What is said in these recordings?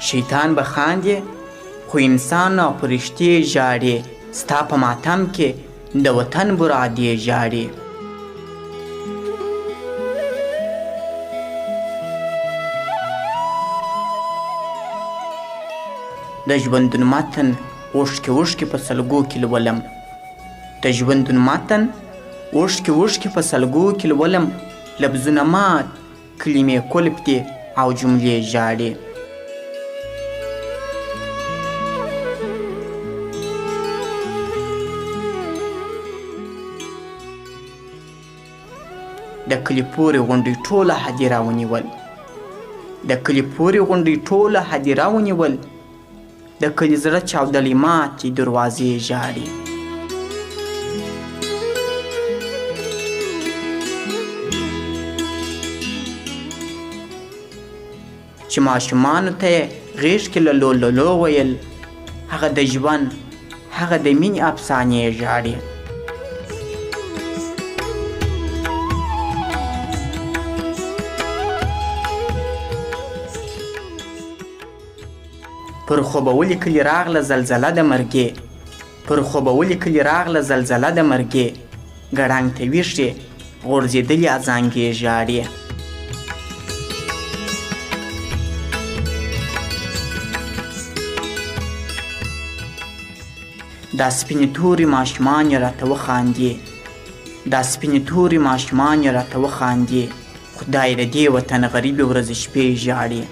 شیطان به خاندې خو انسان او فرښتې ژاړي، ستا په ماتم کې د وطن برادې ژاړي. د ژوندون متن اوښکې اوښکې په سلګو کې لولم، د ژوندون متن اوښکې اوښکې په سلګو کې لولم، لفظونه مات، کلمې کلپ دي او جملې ژاړي. د کلي پورې غونډۍ ټوله هدیره ونیول، د کلي پورې غونډۍ ټوله هدیره ونیول، د کلي زړه چاودلی ماتې دروازې ژاړي. چې ماشومانو ته یې غېږ کې للو للو ویل، هغه د ژوند هغه د مینې افسانې ژاړي. پر خوبولي کلي راغله زلزله د مرګې، پر خوبولي کلي راغله زلزله د مرګې، ګړنګ ته ویښې غورځېدلې ازانګې ژاړي. دا سپینې تورې ماشومان یې راته وخاندي، دا سپینې تورې ماشومان یې راته وخاندي، خدای د دې وطن غریبې ورځې شپې ژاړي.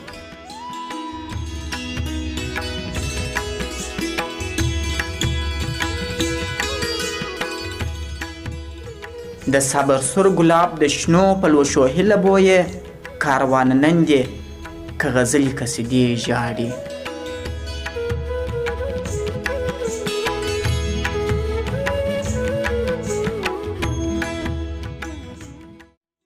د صبر سور ګلاب د شنو پلوشو هیله بویې، کاروانه نن دې که غزلې قصیدې ژاړي.